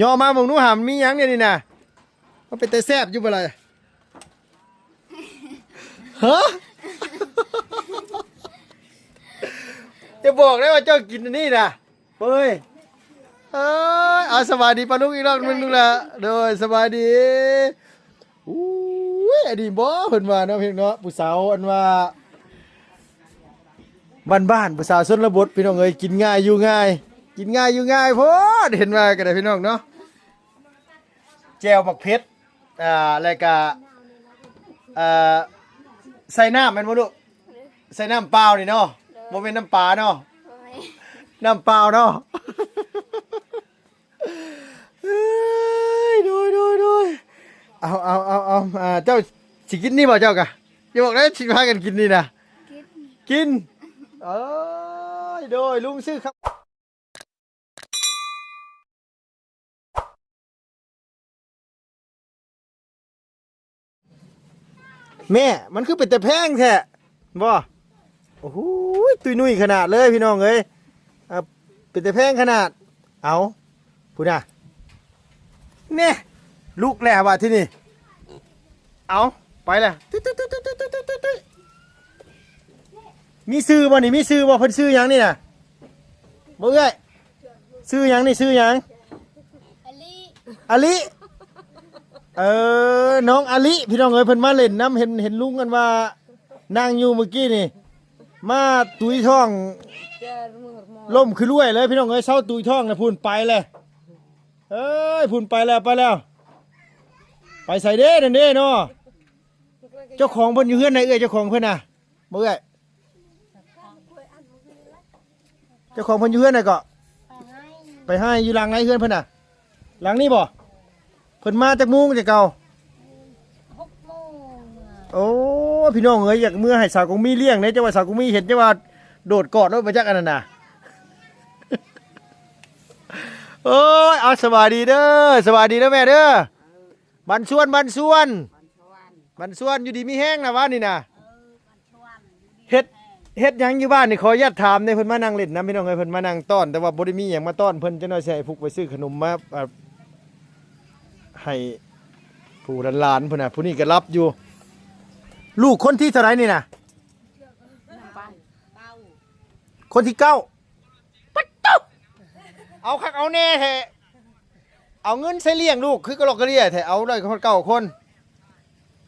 ຍໍມາເບິ່ງດູຫາ ມັນມີຫຍັງແດ່ນີ້ນະ? ມັນເປັນຕາແຊບຢູ່ບໍ່ລະ? ຮະ? ຢ່າບອກໄດ້ວ່າເຈົ້າກິນອັນນີ້ນະ. ເຮີ້ຍ ເອີຍ ເອົາ ສະບາຍດີປ້າລຸງອີກລອບໜຶ່ງດູລະ. ໂດຍ ສະບາຍດີ. ອູ້ຍ ອັນນີ້ບໍ່ ເພິ່ນວ່າເນາະ ເພິ່ນເນາະ ຜູ້ສາວ ອັນວ່າ ບ້ານໆ ຜູ້ສາວຊົນນະບົດ ພີ່ນ້ອງເອີຍ ກິນງ່າຍຢູ່ງ່າຍ ກິນງ່າຍຢູ່ງ່າຍໂພດ ເຫັນວ່າກໍໄດ້ ພີ່ນ້ອງເນາະ. ແຈ່ວໝາກເຜັດ ອ່າ ແລ້ວກະ ເອີ ໃສ່ນ້ຳແມ່ນບໍ່ລູກ? ໃສ່ນ້ຳເປົ່ານີ້ເນາະ ບໍ່ແມ່ນນ້ຳປາເນາະ ນ້ຳເປົ່າເນາະ. ເອີຍ ໂດຍ ໂດຍ ໂດຍ ເອົາ ເອົາ ເອົາ ເອົາ ອ່າ ເຈົ້າຊິກິນນີ້ບໍ່ເຈົ້າກະ? ຢ່າບອກໄດ້ຊິພາກັນກິນນີ້ນະ. ກິນ ກິນ ເອີຍ ໂດຍ ລຸງຊື້ເຂົ້າ ແມ່ ມັນຄືເປັນຕາແພງແທ້ບໍ່? ໂອ້ໂຫ ຕຸ້ຍນຸ້ຍຂະໜາດເລີຍ ພີ່ນ້ອງເອີຍ ເປັນຕາແພງຂະໜາດ. ເອົາ ພຸ້ນນະ ແນ່ ລຸກແລ້ວບາດທີນີ້. ເອົາ ໄປແລ້ວ. ມີຊື່ບໍ່ນີ້? ມີຊື່ບໍ່? ເພິ່ນຊື່ຫຍັງນີ້ນະ? ບໍ່ເອື້ອຍ ຊື່ຫຍັງນີ້? ຊື່ຫຍັງ? ອາລິ ອາລິ ເອີ ນ້ອງອາລິ ພີ່ນ້ອງເອີຍ ເພິ່ນມາຫຼິ້ນນຳ ເຫັນ ເຫັນລຸງ ອັນວ່ານັ່ງຢູ່ມື້ກີ້ນີ້ ມາຕຸຍທ້ອງ ລົ້ມຄືລວຍເລີຍ ພີ່ນ້ອງເອີຍ ເຊົາຕຸຍທ້ອງນະ ພຸ້ນໄປແລ້ວ. ເອີຍ ພຸ້ນໄປແລ້ວ ໄປແລ້ວ ໄປໃສເດ້ ນັ້ນເດ້ເນາະ. ເຈົ້າຂອງເພິ່ນຢູ່ເຮືອນໃດເອື້ອຍ? ເຈົ້າຂອງເພິ່ນນະ ບໍ່ເອື້ອຍ? ເຈົ້າຂອງເພິ່ນຢູ່ເຮືອນໃດເກາະ? ໄປໃຫ້ ໄປໃຫ້ຢູ່ຫຼັງໃນເຮືອນເພິ່ນນະ. ຫຼັງນີ້ບໍ່? ເພິ່ນມາຈັກໂມງແຕ່ເກົ່າ? ຫົກໂມງ. ໂອ້ ພີ່ນ້ອງເອີຍ ຢາກເມືອໃຫ້ສາວກົງມີລ້ຽງເດ້ ເຈົ້າວ່າສາວກົງມີເຫັນ ເຈົ້າວ່າໂດດກອດໂລດ ບໍ່ຈັກອັນນັ້ນນະ. ໂອ້ຍ ເອົາ ສະບາຍດີເດີ ສະບາຍດີເດີແມ່ເດີ. ບັນຊວນ ບັນຊວນ ບັນຊວນ ຢູ່ດີມີແຮງນະ ວ່ານີ້ນະ. ເຮັດ ເຮັດຫຍັງຢູ່ບ້ານນີ້? ຂໍອະນຸຍາດຖາມແດ່ ເພິ່ນມານັ່ງຫຼິ້ນນຳ ພີ່ນ້ອງເອີຍ ເພິ່ນມານັ່ງຕ້ອນ ແຕ່ວ່າບໍ່ໄດ້ມີຫຍັງມາຕ້ອນເພິ່ນ. ຈັກໜ່ອຍຊິໃຫ້ພຸກໄປຊື້ຂະໜົມມາ ອ່າ ໃຫ້ຜູ້ຫຼານໆ ພຸ້ນນະ. ຜູ້ນີ້ກໍຫຼັບຢູ່. ລູກຄົນທີເທົ່າໃດນີ້ນະ? ຄົນທີເກົ້າ. ປະຕຸ! ເອົາຄັກເອົາແນ່ແທ້ ເອົາເງິນໃສ່ລ້ຽງລູກຄືກະລອກກະເລ່ຍແທ້ ເອົາໄດ້ຮອດເກົ້າຄົນ.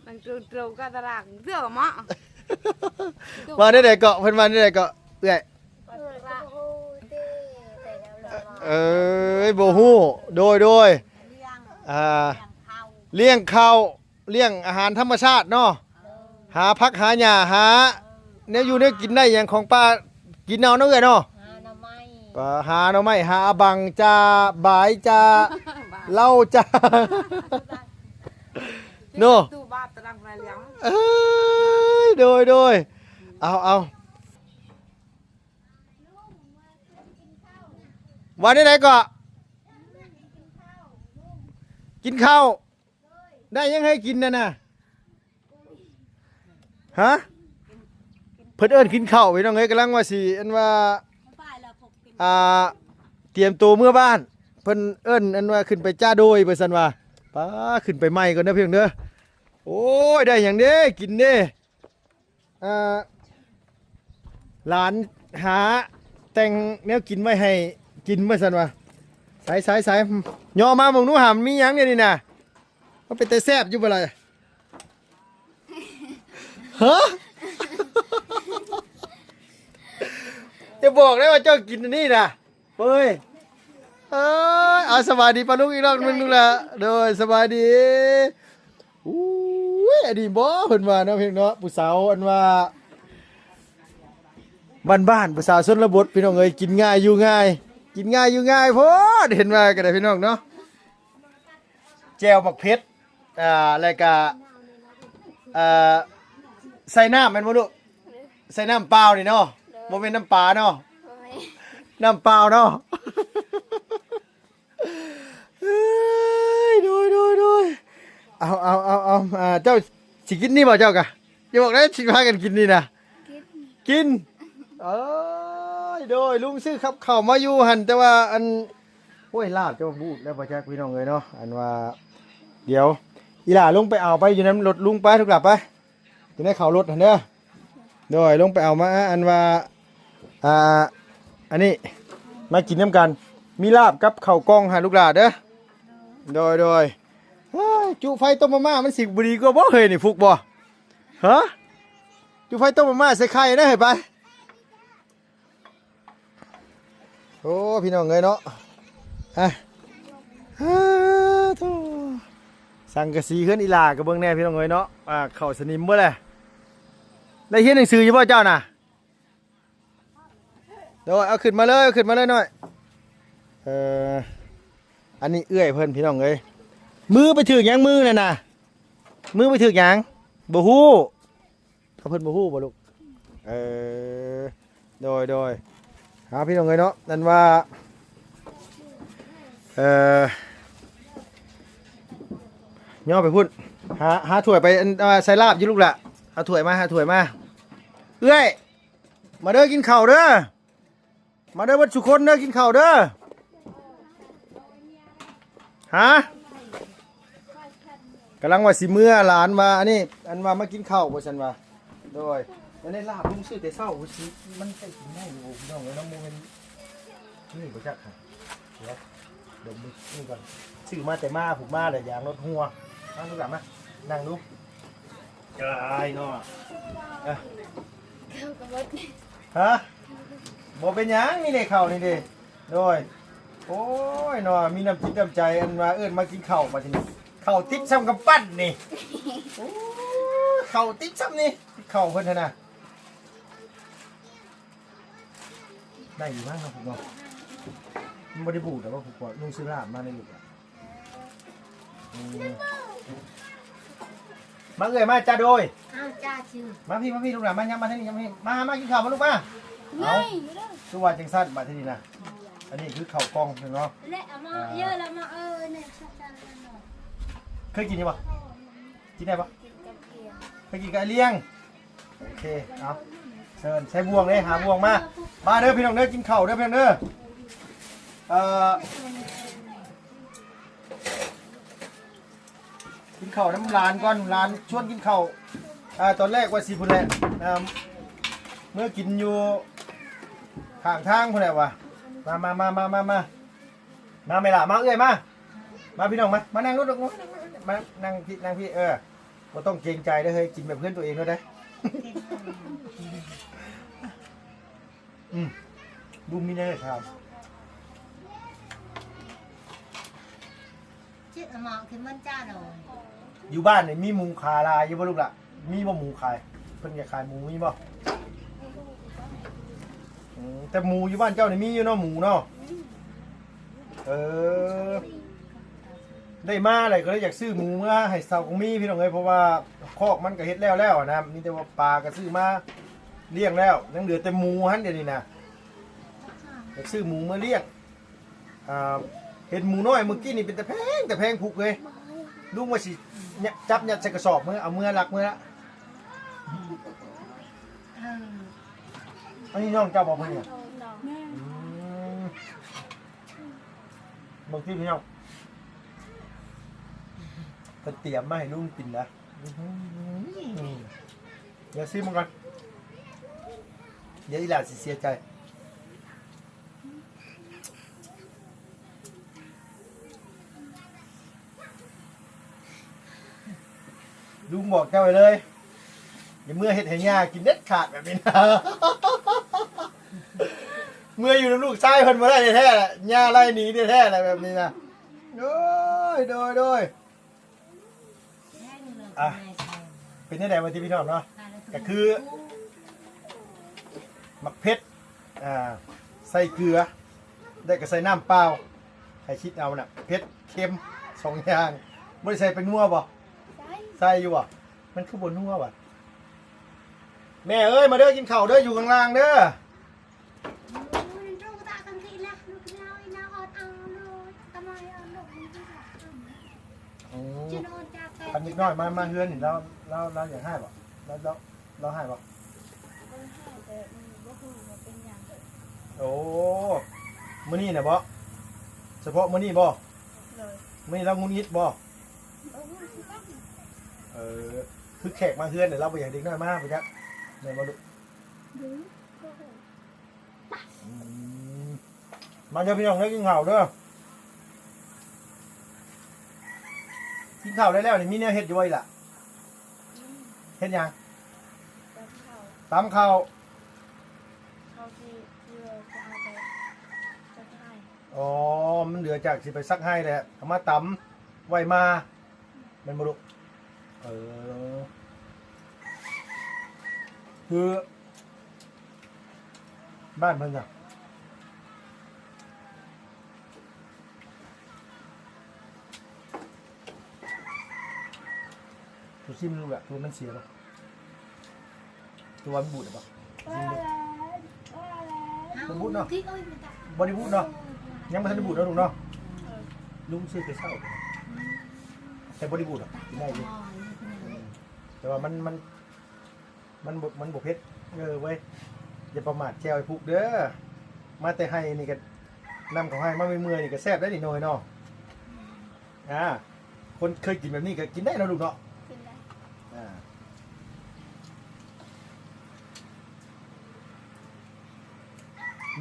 ມັນຕຣົງກັບຕະລາງເທື່ອມະ. ວ່າແນວໃດເກາະ? ເພິ່ນວ່າແນວໃດເກາະເອື້ອຍ? ເອີຍ ບໍ່ຮູ້. ໂດຍ ໂດຍ ອ່າ ລ້ຽງເຂົ້າ ລ້ຽງອາຫານທຳມະຊາດເນາະ ຫາຜັກຫາຫຍ້າ ຫາແນວຢູ່ແນວກິນໄດ້ຫຍັງຂອງປ່າ ກິນເອົາເນາະເອື້ອຍເນາະ. ຫາໜໍ່ໄມ້ ໄປຫາໜໍ່ໄມ້ ຫາອາບັງຈາ ບາຍຈາ ເຫຼົ້າຈາ ເນາະ. ເອີຍ ໂດຍ ໂດຍ ເອົາ ເອົາ ວ່າແນວໃດເກາະ? ກິນເຂົ້າ ໄດ້ຫຍັງໃຫ້ກິນນັ້ນນະ? ຮະ? ເພິ່ນເອີ້ນກິນເຂົ້າ ພີ່ນ້ອງເອີຍ ກຳລັງວ່າຊິ ອັນວ່າ ອ່າ ຕຽມໂຕເມືອບ້ານ ເພິ່ນເອີ້ນ ອັນວ່າຂຶ້ນໄປຈ້າໂດຍ ວ່າຊັ້ນວ່າ. ປ້າ ຂຶ້ນໄປໃໝ່ກ່ອນເດີ ພີ່ນ້ອງເດີ. ໂອ້ຍ ໄດ້ຫຍັງເດ້ ກິນເດ້. ອ່າ ຫຼານຫາແຕ່ງແນວກິນໄວ້ໃຫ້ກິນ ວ່າຊັ້ນວ່າ. ໃສ ໃສ ໃສ ຍໍມາເບິ່ງດູຫາ ມັນມີຫຍັງແດ່ນີ້ນະ? ມັນເປັນຕາແຊບຢູ່ບໍ່ລະ? ຮະ? ຢ່າບອກໄດ້ວ່າເຈົ້າກິນອັນນີ້ນະ. ເຮີ້ຍ ເອີຍ ເອົາ ສະບາຍດີປ້າລຸງອີກລອບໜຶ່ງດູລະ. ໂດຍ ສະບາຍດີ. ອູ້ຍ ອັນນີ້ບໍ່ ເພິ່ນວ່າເນາະ ພີ່ນ້ອງເນາະ ຜູ້ສາວ ອັນວ່າ ບ້ານໆ ຜູ້ສາວຊົນນະບົດ ພີ່ນ້ອງເອີຍ ກິນງ່າຍຢູ່ງ່າຍ ກິນງ່າຍຢູ່ງ່າຍໂພດ ເຫັນວ່າກໍໄດ້ ພີ່ນ້ອງເນາະ. ແຈ່ວໝາກເຜັດ ອ່າ ແລ້ວກະ ເອີ ໃສ່ນ້ຳແມ່ນບໍ່ລູກ? ໃສ່ນ້ຳເປົ່ານີ້ເນາະ ບໍ່ແມ່ນນ້ຳປາເນາະ ນ້ຳເປົ່າເນາະ. ເອີຍ ໂດຍ ໂດຍ ໂດຍ ເອົາ ເອົາ ເອົາ ເອົາ ອ່າ ເຈົ້າຊິກິນນີ້ບໍ່ເຈົ້າກະ? ຢ່າບອກໄດ້ຊິພາກັນກິນນີ້ນະ ກິນ ກິນ ເອີຍ ໂດຍ ລຸງຊື້ກັບເຂົ້າມາຢູ່ຫັ້ນ ແຕ່ວ່າອັນ ໂອ້ຍ ລາບຈະບູດແລ້ວບໍ່ຈັກ ພີ່ນ້ອງເອີຍເນາະ. ອັນວ່າ ດຽວ ອີຫຼ້າລົງໄປເອົາໄປຢູ່ນຳລົດລຸງໄປ ລູກຫຼ້າໄປ ຢູ່ໃນເຂົ້າລົດຫັ້ນເດີ. ໂດຍ ລົງໄປເອົາມາ ອັນວ່າ ອ່າ ອັນນີ້ ມາກິນນຳກັນ ມີລາບກັບເຂົ້າກ່ອງໃຫ້ລູກຫຼ້າເດີ. ໂດຍ ໂດຍ ເຮີ້ຍ ຈຸໄຟຕົ້ມມາມ່າ ມັນຊິບໍ່ດີກວ່າບໍ່ເຮີ້ຍ ນີ້ ຟຸກບໍ່? ຮະ ຈຸໄຟຕົ້ມມາມ່າໃສ່ໄຂ່ເດີ ເຮີ້ຍ ໄປ. ໂອ້ ພີ່ນ້ອງເອີຍເນາະ ອາ ອາ ໂທ້ ສັງກະສີເຮືອນອີຫຼ້າກໍເບິ່ງແດ່ ພີ່ນ້ອງເອີຍເນາະ. ອາ ເຂົ້າສະໜິມເບິດແຫຼະ. ໄດ້ຮຽນໜັງສືຢູ່ບໍ່ເຈົ້ານະ? ໂດຍ ເອົາຂຶ້ນມາເລີຍ ເອົາຂຶ້ນມາເລີຍນ້ອຍ. ເອີ ອັນນີ້ເອື້ອຍເພິ່ນ ພີ່ນ້ອງເອີຍ. ມືໄປຖືກຫຍັງມືນັ້ນນະ? ມືໄປຖືກຫຍັງ? ບໍ່ຮູ້. ເຂົາເພິ່ນບໍ່ຮູ້ບໍ່ລູກ? ເອີ ໂດຍ ໂດຍ ຫາ ພີ່ນ້ອງເອີຍເນາະ ນັ້ນວ່າ ເອີ ຍໍໄປພຸ້ນ ຫາ ຫາຖ້ວຍໄປ ອັນ ອ່າ ໃສ່ລາບຢູ່ລູກຫຼ້າ. ເອົາຖ້ວຍມາ ຫາຖ້ວຍມາ. ເອື້ອຍ ມາເດີ ກິນເຂົ້າເດີ. ມາເດີເບິດສູ່ຄົນເດີ ກິນເຂົ້າເດີ. ຮະ ກຳລັງວ່າຊິເມືອ ຫຼານວ່າອັນນີ້ ອັນວ່າມາກິນເຂົ້າວ່າຊັ້ນວ່າ. ໂດຍ ແລ້ວໃນລາບລຸງຊື້ແຕ່ເຊົ້າ ມັນໃຊ້ກິນໄດ້ຢູ່ບໍ່ ພີ່ນ້ອງເອີຍເນາະ? ບໍ່ແມ່ນນີ້ບໍ່ຈັກ ດຽວ ດົມມືນີ້ກ່ອນ ຊື້ມາແຕ່ມາພຸ້ນ ມາແລ້ວຢາງລົດຫົວ. ມາລູກຫຼ້າມາ ນັ່ງດູ. ອາຍເນາະ ເອີ ເຂົ້າກໍເບິດ ຮະ ບໍ່ເປັນຫຍັງ ນີ້ເດ້ເຂົ້ານີ້ເດ້. ໂດຍ ໂອ້ຍເນາະ ມີນ້ຳຈິດນ້ຳໃຈ ອັນວ່າເອີ້ນມາກິນເຂົ້າ ບັດທີນີ້ ເຂົ້າຕິດຊ່ຳກຳປັ້ນນີ້. ໂອ້ຍ ເຂົ້າຕິດຊ່ຳນີ້ ເຂົ້າເພິ່ນຫັ້ນນະ. ໄດ້ຢູ່ນະ ເນາະ ມັນບໍ່ໄດ້ບູດດອກ ລູກຊື້ລາບມາໃນລູກ. ອືມ ມາເອື້ອຍມາ ຈ້າ ໂດຍ ອ້າວ ຈ້າ ຊື່ ມາພີ້ ມາພີ້ ລູກຫຼານ ມາ ຍັບມາທາງນີ້ ຍັບມາພີ້ ມາ ມາກິນເຂົ້າ ມາລູກມາ. ເອົ້າ ຄືວ່າຈັ່ງຊັ້ນ ບາດທີນີ້ນະ ອັນນີ້ຄືເຂົ້າກ່ອງເນາະ ແລະເອົາມາເຢີແລ້ວມາ ເອີ ເຄີຍກິນຢູ່ບໍ່? ກິນໄດ້ບໍ່? ເຄີຍກິນກັບອ້າຍລ້ຽງ. ໂອເຄ ເອົາ ເຊີນ ໃສ່ບ່ວງເດ້ ຫາບ່ວງມາ. ມາເດີພີ່ນ້ອງເດີ ກິນເຂົ້າເດີພີ່ນ້ອງເດີ. ເອີ ກິນເຂົ້ານຳຫຼານກ່ອນ ຫຼານຊວນກິນເຂົ້າ. ອ່າ ຕອນແລກວ່າຊິພຸ້ນແຫຼະ ອ່າ ເມືອກິນຢູ່ຂ້າງທາງພຸ້ນແຫຼະວ່າ. ມາ ມາ ມາ ມາ ມາ ມາ ມາແມ່ຫຼ້າ ມາເອື້ອຍມາ ມາພີ່ນ້ອງມາ ມານັ່ງລົດ ມານັ່ງພີ້ ນັ່ງພີ້ ເອີ ບໍ່ຕ້ອງເກງໃຈເດີເຮີ້ຍ ກິນແບບເຮືອນຕົວເອງໂລດເດີ. ອືມ ລຸງມີແນວໃຫ້ຖາມ ຊິເອົາໝໍ້ຂຶ້ນເມືອງຈ້າໂດຍ ຢູ່ບ້ານນີ້ມີໝູຂາຍຫຼາຍຢູ່ບໍ່ລູກຫຼ້າ? ມີບໍ່ໝູຂາຍ? ເພິ່ນຢາກຂາຍໝູມີບໍ່? ອືມ ແຕ່ໝູຢູ່ບ້ານເຈົ້ານີ້ມີຢູ່ເນາະ ໝູເນາະ? ເອີ ໄດ້ມາແລ້ວກໍເລີຍຢາກຊື້ໝູເມືອໃຫ້ເຖົ້າກອງມີ ພີ່ນ້ອງເອີຍ ເພາະວ່າຄອກມັນກໍເຮັດແລ້ວໆນະ ມີແຕ່ວ່າປາກໍຊື້ມາລ້ຽງແລ້ວ ຍັງເຫຼືອແຕ່ໝູຫັ້ນດຽວນີ້ນະ ຢາກຊື້ໝູເມືອລ້ຽງ. ອ່າ ເຫັນໝູນ້ອຍມື້ກີ້ນີ້ເປັນຕາແພງ ຕາແພງພຸກເອີຍ ລຸງວ່າຊິ ຍະ ຈັບຍັດໃສ່ກະສອບເມືອ ເອົາເມືອລັກເມືອລະ. ເອີ ອັນນີ້ນ້ອງເຈົ້າບໍ່ເພິ່ນນີ້? ອືມ ເບິ່ງຕິພີ່ນ້ອງ ເພິ່ນຕຽມມາໃຫ້ລຸງກິນນະ. ອື ດຽວຊີມເບິ່ງກ່ອນ ດຽວອີຫຼ້າຊິເສຍໃຈ. ລຸງບອກເຈົ້າໄວ້ເລີຍ ຢ່າເມືອເຮັດໃຫ້ຍ່າກິນເດັດຂາດແບບນີ້ນະ. ເມືອຢູ່ນຳລູກຊາຍເພິ່ນບໍ່ໄດ້ແທ້ໆ ຍ່າໄລ່ໜີແທ້ໆແຫຼະແບບນີ້ນະ. ໂດຍ ໂດຍ ໂດຍ. ອ່ະ ເປັນຈັ່ງໃດວ່າຕິພີ່ນ້ອງເນາະ ກະຄືໝາກເຜັດ ອ່າ ໃສ່ເກືອ ແລ້ວກະໃສ່ນ້ຳເປົ່າ ໃຫ້ຄິດເອົານະ ເຜັດເຄັມສອງຢ່າງ. ບໍ່ໄດ້ໃສ່ແປ້ງນົວບໍ່? ໃສ່ ໃສ່ຢູ່ບໍ່? ມັນຄືບໍ່ນົວຫວາ? ແມ່ເອີຍ ມາເດີ ກິນເຂົ້າເດີ ຢູ່ຂ້າງລ່າງເດີ. ໂອ້ ຄັນເດັກນ້ອຍມາ ມາເຮືອນນີ້ ລາວ ລາວ ລາວຢາກຮ້າຍບໍ່? ລາວ ລາວ ລາວຮ້າຍບໍ່? ໂອ້ ມື້ນີ້ນະບໍ? ສ ສະເພາະມື້ນີ້ບໍ່? ໂດຍ. ມື້ນີ້ລາວຫງຸດຫງິດບໍ່? ເອີ ຄືແຂກມາເຮືອນແລ້ວລາວບໍ່ຢາກໃຫ້ເດັກນ້ອຍມາພຸ້ນຈັກ ແມ່ນບໍ່ລູກ? ອືມ ມາເດີພີ່ນ້ອງເດີ ກິນເຂົ້າເດີ. ກິນເຂົ້າໄດ້ແລ້ວນີ້ ມີແນວເຮັດຢູ່ບໍ່ອີ່ຫຼ້າ? ເຮັດຫຍັງ? ຕຳເຂົ້າ ຕຳເຂົ້າ ເຂົ້າທີ່ ທີ່ວ່າຈະເອົາໄປສັກໄຮ່. ອໍ ມັນເຫຼືອຈາກຊິໄປສັກໄຮ່ແຫຼະ ເອົາມາຕຳໄວ້ມາ ແມ່ນບໍ່ລູກ? ເອີ ຄືບ້ານເພິ່ນນະ ໂຕຊິມດູລະ ໂຕມັນເສຍບໍ່? ໂຕວ່າມັນບູດບໍ່? ຊິມດູ ບໍ່ບູດເນາະ? ບໍ່ໄດ້ບູດເນາະ? ຍັງບໍ່ທັນໄດ້ບູດເນາະລຸງເນາະ? ເອີ ລຸງຊື້ແຕ່ເຊົ້າ ແຕ່ບໍ່ໄດ້ບູດດອກ ກິນໄດ້ຢູ່. ແຕ່ວ່າມັນ ມັນ ມັນບໍ່ ມັນບໍ່ເຜັດ. ເອີເວີຍ ຢ່າປະໝາດແຈ່ວໄອ້ພຸກເດີ. ມາແຕ່ໄຮ່ນີ້ກໍ ນຳເຂົ້າໄຮ່ມາເມື່ອຍໆນີ້ກໍແຊບໄດ໋ນີ້ ນ້ອຍເນາະ. ອາ ຄົນເຄີຍກິນແບບນີ້ກໍກິນໄດ້ເນາະລູກເນາະ? ກິນໄດ້. ອາ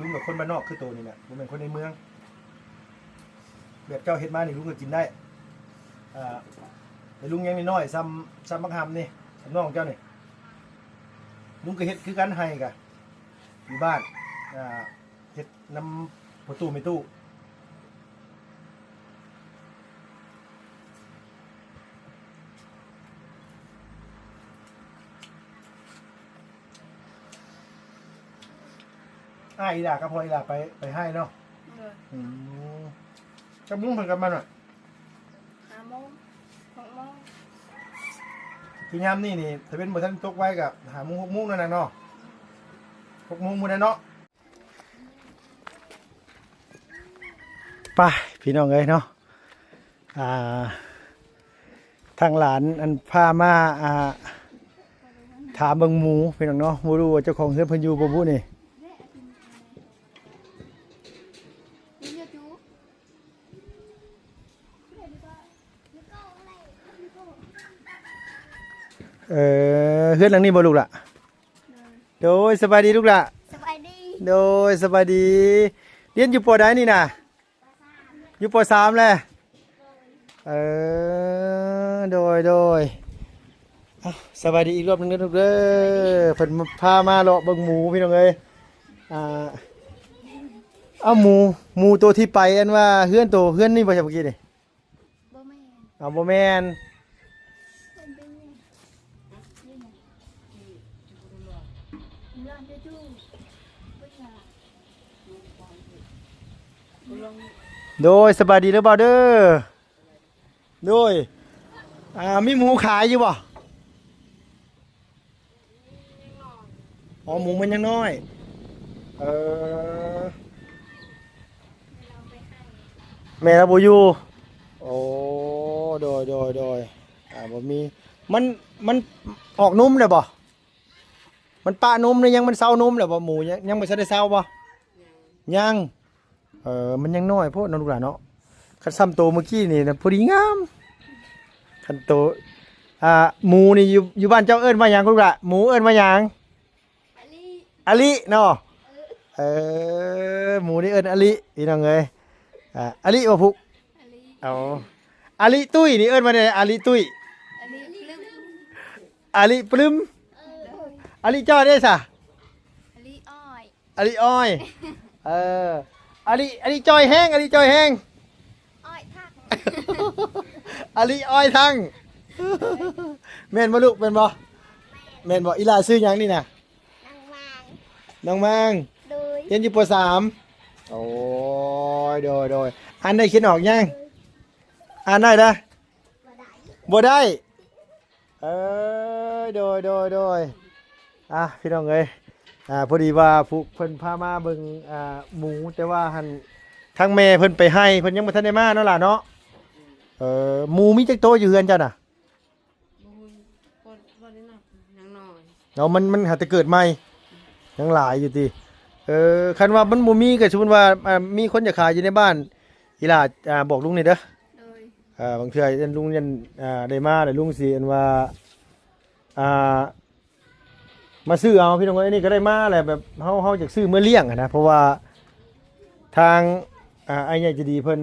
ລຸງກັບຄົນບ້ານນອກຄືໂຕນີ້ແຫຼະ ບໍ່ແມ່ນຄົນໃນເມືອງ. ແບບເຈົ້າເຮັດມານີ້ລຸງກໍກິນໄດ້. ອາ ແຕ່ລຸງຍັງນ້ອຍໆ ສ່ຳ ສ່ຳບັກຫຳນີ້ ສ່ຳນ້ອງເຈົ້ານີ້ ລຸງກໍເຮັດຄືກັນ ໄຮ່ກະຢູ່ບ້ານ. ອາ ເຮັດນຳພໍ່ຕູ້ແມ່ຕູ້. ອ້າຍອີ່ຫຼ້າກັບພໍ່ອີ່ຫຼ້າໄປ ໄປໄຮ່ເນາະ? ໂດຍ. ອືມ ຈັກໂມງເພິ່ນກັບມານະ? ຫ້າໂມງ ຫົກໂມງ. ຄືຍາມນີ້ນີ້ ຕາເວັນບໍ່ທັນຕົກໄວກໍຫ້າໂມງ ຫົກໂມງນັ້ນນະເນາະ? ຫົກໂມງພຸ້ນແຫຼະເນາະ. ໄປ ພີ່ນ້ອງເອີຍເນາະ ອ່າ ທາງຫຼານອັນພາມາ ອ່າ ຖາມເບິ່ງໝູພີ່ນ້ອງເນາະ ບໍ່ຮູ້ວ່າເຈົ້າຂອງເຮືອນເພິ່ນຢູ່ບໍ່ບຸນີ້. ເອີ ເຮືອນຫຼັງນີ້ບໍ່ລູກຫຼ້າ? ໂດຍ ສະບາຍດີລູກຫຼ້າ. ສະບາຍດີ. ໂດຍ ສະບາຍດີ. ຮຽນຢູ່ ປໍ ໃດນີ້ນະ? ຢູ່ ປໍ ສາມແລ້ວ. ເອີ ໂດຍ ໂດຍ. ເອົ້າ ສະບາຍດີອີກລອບໜຶ່ງເດີລູກເດີ. ເພິ່ນພາມາເລາະເບິ່ງໝູພີ່ນ້ອງເອີຍ. ອ່າ ເອົາ ໝູ ໝູໂຕທີ່ໄປ ອັນວ່າເຮືອນໂຕ ເຮືອນນີ້ບໍ່ໃຊ່ເມື່ອກີ້ນີ້? ບໍ່ແມ່ນ. ເອົາ ບໍ່ແມ່ນ. ໂດຍ ສະບາຍດີເດີບ່າວເດີ. ໂດຍ ອ່າ ມີໝູຂາຍຢູ່ບໍ່? ອໍ ໝູມັນຍັງນ້ອຍ. ເອີ ແມ່ລາວບໍ່ຢູ່. ໂອ້ ໂດຍ ໂດຍ ໂດຍ. ອ່າ ບໍ່ມີ ມັນ ມັນອອກນົມແລ້ວບໍ່? ມັນປະນົມຫຼືຍັງ? ມັນເຊົານົມແລ້ວບໍ່? ໝູຍັງ ຍັງບໍ່ທັນໄດ້ເຊົາບໍ່? ຍັງ. ເອີ ມັນຍັງນ້ອຍໂພດເນາະລູກຫຼານເນາະ. ຄັນສ່ຳໂຕເມື່ອກີ້ນີ້ນະ ພໍດີງາມ. ຄັນໂຕ ອ່າ ໝູນີ້ຢູ່ ຢູ່ບ້ານເຈົ້າເອີ້ນວ່າຫຍັງລູກຫຼານ? ໝູເອີ້ນວ່າຫຍັງ? ອາລິ ອາລິເນາະ. ເອີ ເອີ ໝູນີ້ເອີ້ນອາລິ ພີ່ນ້ອງເອີຍ. ອ່າ ອາລິບໍ່ພຸກ? ອາລິ. ເອົາ ອາລິຕຸ້ຍນີ້ເອີ້ນວ່າແນວໃດ? ອາລິຕຸ້ຍ. ອາລິປຶ້ມ. ອາລິປຶ້ມ. ເອີ ອາລິຈ້ອຍເດ້ຊະ? ອາລິອ້ອຍ. ອາລິອ້ອຍ. ເອີ ອາລິ ອາລິຈ່ອຍແຮງ ອາລິຈ່ອຍແຮງ. ອ້ອຍທັງ. ອາລິອ້ອຍທັງ. ແມ່ນບໍ່ລູກ ແມ່ນບໍ່? ແມ່ນບໍ່? ອີ່ຫຼ້າຊື່ຫຍັງນີ້ນະ? ນ້ອງມາງ. ນ້ອງມາງ. ໂດຍ. ຮຽນຢູ່ ປໍ ສາມ. ໂອ້ຍ ໂດຍ ໂດຍ. ອ່ານໄດ້ຂຽນອອກຍັງ? ອ່ານໄດ້ນະ? ບໍ່ໄດ້. ເອີ ໂດຍ ໂດຍ ໂດຍ. ອ່າ ພີ່ນ້ອງເອີຍ ອ່າ ພໍດີວ່າພວກເພິ່ນພາມາເບິ່ງ ອ່າ ໝູ ແຕ່ວ່າຫັ້ນ ທາງແມ່ເພິ່ນໄປໄຮ່ ເພິ່ນຍັງບໍ່ທັນໄດ້ມາເນາະຫຼ້າເນາະ. ເອີ ໝູມີຈັກໂຕຢູ່ເຮືອນເຈົ້ານະ? ບໍ່ຮູ້ ບໍ່ ບໍ່ໄດ້ນັບ ຍັງນ້ອຍ. ເອົາ ມັນ ມັນຫາແຕ່ເກີດໃໝ່ ຍັງຫຼາຍຢູ່ຕິ. ເອີ ຄັນວ່າມັນບໍ່ມີ ກໍສົມມຸດວ່າ ອ່າ ມີຄົນຢາກຂາຍຢູ່ໃນບ້ານ ອີ່ຫຼ້າ ອ່າ ບອກລຸງແດ່ເດີ. ໂດຍ. ອ່າ ບາງເທື່ອອັນລຸງຍັນ ອ່າ ໄດ້ມາແລ້ວລຸງຊິອັນວ່າ ອ່າ ມາຊື້ເອົາ ພີ່ນ້ອງເອີຍ. ອັນນີ້ກໍໄດ້ມາແລ້ວ ແບບເຮົາ ເຮົາຢາກຊື້ເມືອລ້ຽງຫັ້ນນະ ເພາະວ່າທາງ ອ່າ ອ້າຍໃຫຍ່ໃຈດີເພິ່ນ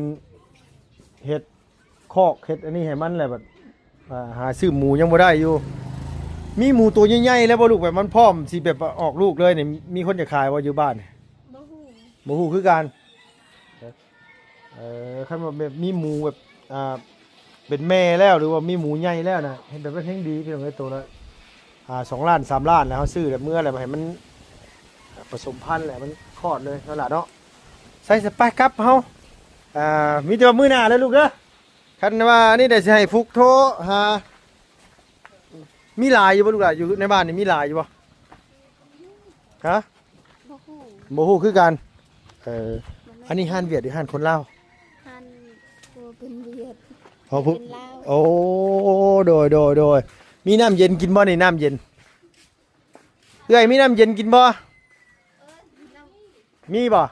ເຮັດຄອກ ເຮັດອັນນີ້ໃຫ້ມັນແລ້ວ ແບບ ອ່າ ຫາຊື້ໝູຍັງບໍ່ໄດ້ຢູ່. ມີໝູໂຕໃຫຍ່ໆແລ້ວບໍ່ລູກ? ແບບມັນພ້ອມຊິແບບວ່າອອກລູກເລີຍນີ້ ມີຄົນຈະຂາຍບໍ່ຢູ່ບ້ານ? ບໍ່ຮູ້ ບໍ່ຮູ້ຄືກັນ. ເອີ ຄັນວ່າແບບມີໝູແບບ ອ່າ ເປັນແມ່ແລ້ວ ຫຼືວ່າມີໝູໃຫຍ່ແລ້ວນະ ເຮັດແບບນັ້ນແຮ່ງດີ ພີ່ນ້ອງເອີຍ. ໂຕລະ ອ່າ ສອງລ້ານ ສາມລ້ານ ແລ້ວເຮົາຊື້ແລ້ວເມືອແລ້ວໃຫ້ມັນປະສົມພັນແລ້ວມັນຄອດເລີຍເນາະຫຼ້າເນາະ. ໃສ່ ໄປກັບເຮົາ ອ່າ ມີແຕ່ວ່າມື້ໜ້າເດີລູກເດີ. ຄັນວ່າອັນນີ້ໄດ້ຊິໃຫ້ຟຸກໂທຫາ ມີຫຼາຍຢູ່ບໍ່ລູກຫຼ້າ? ຢູ່ໃນບ້ານນີ້ມີຫຼາຍຢູ່ບໍ່? ຮະ? ບໍ່ຮູ້ ບໍ່ຮູ້ຄືກັນ. ເອີ ອັນນີ້ຮ້ານຫວຽດ ຫຼືຮ້ານຄົນລາວ? ຮ້ານ ໂອ ເປັນຫວຽດ. ອໍ ຜູ້ ເປັນລາວ. ໂອ້ ໂດຍ ໂດຍ ໂດຍ. ມີນ້ຳເຢັນກິນບໍ່ນີ້? ນ້ຳເຢັນ ເອື້ອຍ ມີນ້ຳເຢັນກິນບໍ່? ມີບໍ່?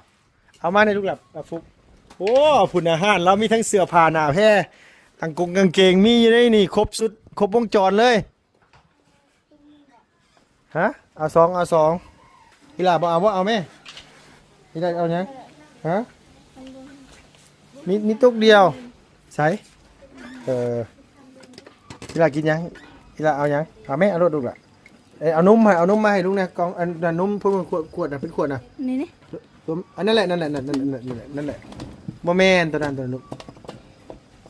ເອົາມາໃຫ້ລູກຫຼານ ອາ ຟຸກ. ໂອ້ ພຸ້ນນະ ຮ້ານລາວມີທັງເສື້ອຜ້າໜ້າແພ ກາງກົງກາງເກງ ມີຢູ່ໃນນີ້ ຄົບຊຸດ ຄົບວົງຈອນເລີຍ. ຮະ? ເອົາສອງ ເອົາສອງ. ອີ່ຫຼ້າບໍ່ເອົາ ບໍ່ເອົາແມ່? ອີ່ຫຼ້າເອົາຫຍັງ? ຮະ? ມີ ມີຕຸກດຽວ. ໃສ? ເອີ ອີ່ຫຼ້າກິນຫຍັງ? ອີ່ຫຼ້າເອົາຫຍັງ? ເອົາແມ່ ເອົາໂລດລູກຫຼ້າ. ເອີ ເອົານົມໃຫ້ ເອົານົມມາໃຫ້ລຸງແດ່ ກ່ອງ ອັນນັ້ນນົມ ພວກມັນຂວດ ຂວດນະ ເປັນຂວດນະ. ນີ້ ນີ້ ຕົວ ອັນນັ້ນແຫຼະ ນັ້ນແຫຼະ ນັ້ນ ນັ້ນ ນັ້ນແຫຼະ ບໍ່ແມ່ນຕົວນັ້ນ ຕົວນັ້ນລູກ.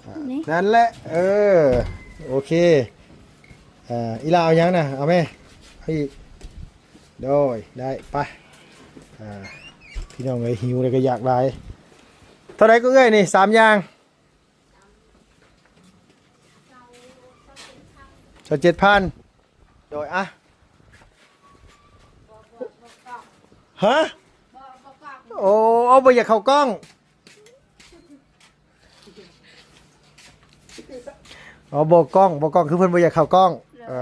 ອ່າ ນີ້ ນັ້ນແຫຼະ ເອີ ໂອເຄ. ອ່າ ອີ່ຫຼ້າເອົາຫຍັງນະ? ເອົາແມ່ ເອົາອີກ. ໂດຍ ໄດ້ ໄປ. ອ່າ ພີ່ນ້ອງເອີຍ ຫິວແລ້ວກໍຢາກຫຼາຍ. ເທົ່າໃດກໍເອື້ອຍນີ້ ສາມຢ່າງ? ຊາວເຈັດພັນ. ໂດຍ ອ່ະ ຮະ? ໂອ້ ເອົາ ບໍ່ຢາກເຂົ້າກ້ອງ. ອໍ ບໍ່ກ້ອງ ບໍ່ກ້ອງ ຄືເພິ່ນບໍ່ຢາກເຂົ້າກ້ອງ. ໂດຍ ເອີ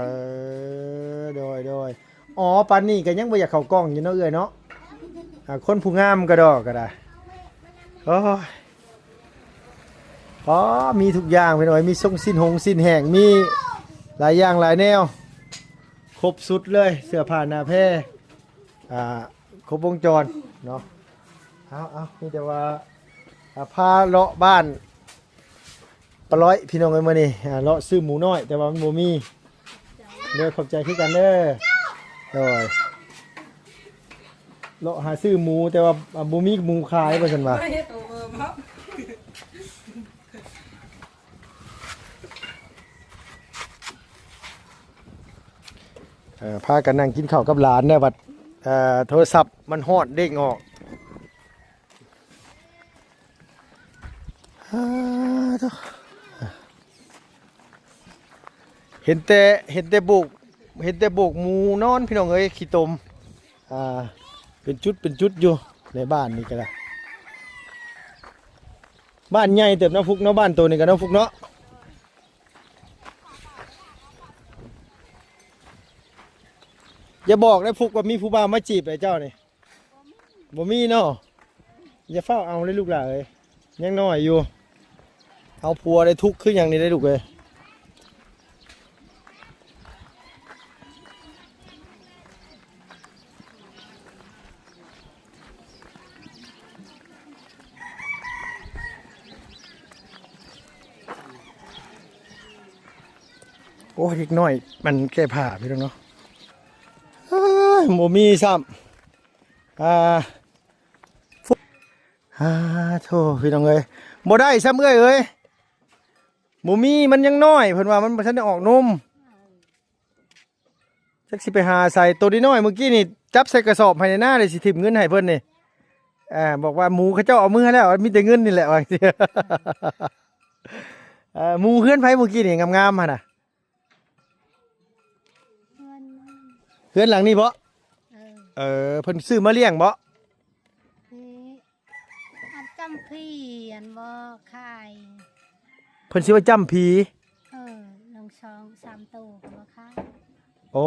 ໂດຍ ໂດຍ. ອໍ ປານນີ້ກໍຍັງບໍ່ຢາກເຂົ້າກ້ອງຢູ່ເນາະ ເອື້ອຍເນາະ. ອ່າ ຄົນຜູ້ງາມກະດອກກະດາຍ. ໂອ້ຍ ອໍ ມີທຸກຢ່າງພີ່ນ້ອງເອີຍ ມີຊົງຊີ້ນຫົງຊີ້ນແຫ້ງ ມີຫຼາຍຢ່າງຫຼາຍແນວ ຄົບຊຸດເລີຍ ເສື້ອຜ້າໜ້າແພ ອ່າ ຄົບວົງຈອນເນາະ. ເອົາ ເອົາ ມີແຕ່ວ່າ ອ່າ ພາເລາະບ້ານ ປານ້ອຍ ພີ່ນ້ອງເອີຍ ມື້ນີ້ ອ່າ ເລາະຊື້ໝູນ້ອຍ ແຕ່ວ່າມັນບໍ່ມີ. ໂດຍ ຂອບໃຈຄືກັນເດີ. ໂດຍ ເລາະຫາຊື້ໝູ ແຕ່ວ່າ ອ່າ ບໍ່ມີໝູຂາຍ ວ່າຊັ້ນວ່າ. ເອີ ພາກັນນັ່ງກິນເຂົ້າກັບຫຼານແລ້ວ ບັດ ເອີ ໂທລະສັບມັນຮ້ອນ ເດ້ງອອກ. ອາ ໂທ້ ເຫັນແຕ່ ເຫັນແຕ່ໂບກ ເຫັນແຕ່ໂບກໝູນອນ ພີ່ນ້ອງເອີຍ ຂີ້ຕົມ. ອ່າ ເປັນຈຸດເປັນຈຸດຢູ່ໃນບ້ານນີ້ກໍໄດ້. ບ້ານໃຫຍ່ເຕີບເນາະ ຟຸກເນາະ ບ້ານໂຕນີ້ກໍເນາະ ຟຸກເນາະ. ຢ່າບອກເດີ ຟຸກ ວ່າມີຜູ້ບ່າວມາຈີບໄອ້ເຈົ້ານີ້. ບໍ່ມີເນາະ. ຢ່າຟ້າວເອົາເລີຍລູກຫຼ້າເອີຍ ຍັງນ້ອຍຢູ່. ເອົາຜົວໄດ້ທຸກຄືຫຍັງນີ້ເດ້ລູກເອີຍ. ໂອ້ຍ ເດັກນ້ອຍມັນແກ້ຜ້າພີ່ນ້ອງເນາະ. ເອີຍ ບໍ່ມີຊ້ຳ. ອ່າ ອ່າ ໂທ້ ພີ່ນ້ອງເອີຍ ບໍ່ໄດ້ຊ້ຳເອື້ອຍເອີຍ. ບໍ່ມີ ມັນຍັງນ້ອຍ ເພິ່ນວ່າມັນບໍ່ທັນໄດ້ອອກນົມ. ຈັກຊິໄປຫາໃສ ໂຕນ້ອຍໆ ມື້ກີ້ນີ້ ຈັບໃສ່ກະສອບໃຫ້ນາ ໄດ້ຊິຖິ້ມເງິນໃຫ້ເພິ່ນນີ້. ອ່າ ບອກວ່າໝູເຂົາເຈົ້າເອົາເມືອແລ້ວ ມີແຕ່ເງິນນີ້ແຫຼະ ວ່າ. ເອີ ໝູເຮືອນໃຜມື້ກີ້ນີ້ງາມໆ ຫັ້ນນະ? ເຮືອນ ເຮືອນຫຼັງນີ້ບໍ? ເອີ ເອີ ເພິ່ນຊື້ມາລ້ຽງບໍ? ເອີ ອັນຈຳຜີ ອັນບໍ່ຂາຍ ເພິ່ນຊິວ່າຈຳຜີ. ເອີ ລອງສອງສາມໂຕກໍບໍ່ຂາຍ. ໂອ້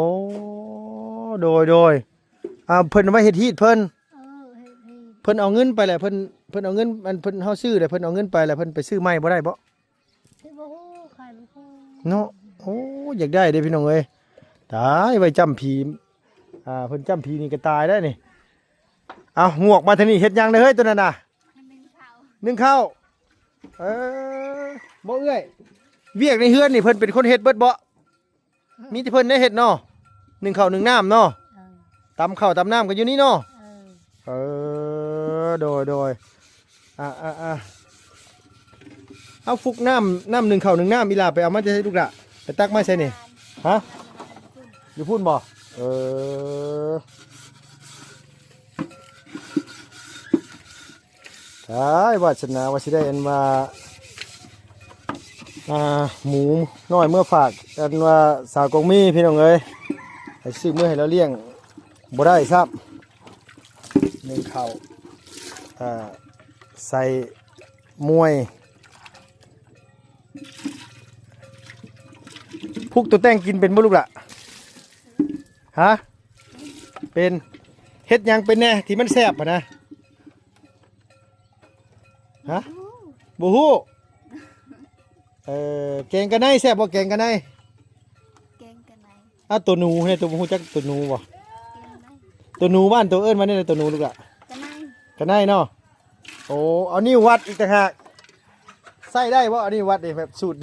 ໂດຍ ໂດຍ. ອ່າ ເພິ່ນໄວ້ເຮັດຮີດເພິ່ນ. ເອີ ເຮັດຮີດ. ເພິ່ນເອົາເງິນໄປແລ້ວ ເພິ່ນ ພິ່ນເອົາເງິນ ອັນເພິ່ນ ເຮົາຊື້ແລ້ວ ເພິ່ນເອົາເງິນໄປແລ້ວ ເພິ່ນໄປຊື້ໃໝ່ບໍ່ໄດ້ບໍ? ຄືບໍ່ຮູ້ ຂ້ອຍບໍ່ຮູ້ເນາະ. ໂອ້ ຢາກໄດ້ເດ້ພີ່ນ້ອງເອີຍ. ຕາຍ ໄວ້ຈ້ຳຜີ ອ່າ ເພິ່ນຈ້ຳຜີນີ້ກໍຕາຍໄດ້ນີ້. ເອົາ ງວກມາທາງນີ້ເຮັດຫຍັງເດ້ເຮີ້ຍ ໂຕນັ້ນນະ? ໜຶ້ງເຂົ້າ. ໜຶ້ງເຂົ້າ. ເອີ ບໍ່ເອື້ອຍ ວຽກໃນເຮືອນນີ້ເພິ່ນເປັນຄົນເຮັດເບິດບໍ? ມີແຕ່ເພິ່ນໄດ້ເຮັດເນາະ ໜຶ້ງເຂົ້າໜຶ້ງນ້ຳເນາະ. ເອີ ຕຳເຂົ້າຕຳນ້ຳກໍຢູ່ນີ້ເນາະ. ເອີ ເອີ ໂດຍ ໂດຍ. ອ່າ ອ່າ ອ່າ ເອົາ ຟຸກນ້ຳ ນ້ຳໜຶ້ງເຂົ້າໜຶ້ງນ້ຳ ອີ່ຫຼ້າໄປເອົາມາແຕ່ໃສລູກຫຼ້າ? ໄປຕັກມາໃສນີ້? ຮະ? ຢູ່ພຸ້ນບໍ? ເອີ ຕາຍ ວາດສະໜາວ່າຊິໄດ້ອັນວ່າ ອ່າ ໝູນ້ອຍເມືອຝາກ ອັນວ່າສາວກອງມີ ພີ່ນ້ອງເອີຍ ໃຫ້ຊື້ເມືອໃຫ້ລາວລ້ຽງ ບໍ່ໄດ້ຊ້ຳ. ໜຶ້ງເຂົ້າ ອ່າ ໃສ່ມວຍ. ພຸກ ຕົວແຕ່ງກິນເປັນບໍ່ລູກຫຼ້າ? ຮະ? ເປັນ. ເຮັດຫຍັງເປັນແດ່ທີ່ມັນແຊບຫັ້ນນະ? ຮະ? ບໍ່ຮູ້. ເອີ ແກງກະໄນແຊບບໍ່? ແກງກະໄນ. ແກງກະໄນ. ອ້າວ ໂຕໜູເດ້ ໂຕ ບໍ່ຮູ້ຈັກໂຕໜູບໍ່? ແກງກະໄນ. ໂຕໜູບ້ານໂຕເອີ້ນວ່າແນວໃດ ໂຕໜູລູກຫຼ້າ? ກະໄນ. ກະໄນເນາະ. ໂອ້ ເອົານິ້ວວັດອີກຕ່າງຫາກ. ໃຊ້ໄດ້ບໍ່ ອັນນີ້ວັດນີ້ ແບບສູດ?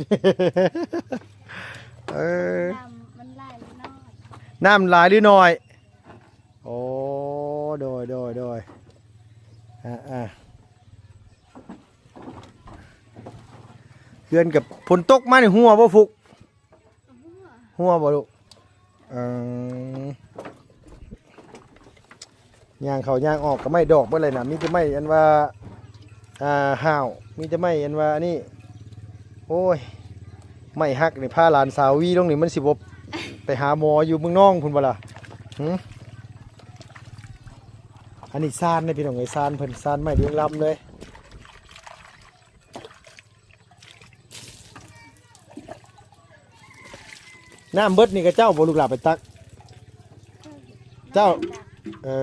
ເອີ ນ້ຳມັນຫຼາຍຫຼືໜ້ອຍ? ນ້ຳຫຼາຍຫຼືໜ້ອຍ? ໂອ້ ໂດຍ ໂດຍ ໂດຍ. ອ່າ ອ່າ ເຮືອນກັບຝົນຕົກມານີ້ ຮົ່ວບໍ່ ຟຸກ? ຮົ່ວບໍ່ລູກ? ເອີ ຍ່າງເຂົ້າຍ່າງອອກກໍໄມ້ດອກເບິດເລີຍນະ ມີແຕ່ໄມ້ອັນວ່າ ອ່າ ຫ້າວ ມີແຕ່ໄມ້ອັນວ່າອັນນີ້. ໂອ້ຍ ໄມ້ຫັກນີ້ ພາຫຼານສາວວີລົງນີ້ ມັນຊິບໍ່ໄປຫາໝໍຢູ່ເມືອງນອງພຸ້ນບໍ່ລະ? ຫື ອັນນີ້ຊານເດ້ພີ່ນ້ອງເອີຍ ຊານເພິ່ນ ຊານໄມ້ເລີງລຳເລີຍ. ນ້ຳເບິດນີ້ກະເຈົ້າບໍ່ລູກຫຼ້າໄປຕັກ? ເຈົ້າ. ເອີ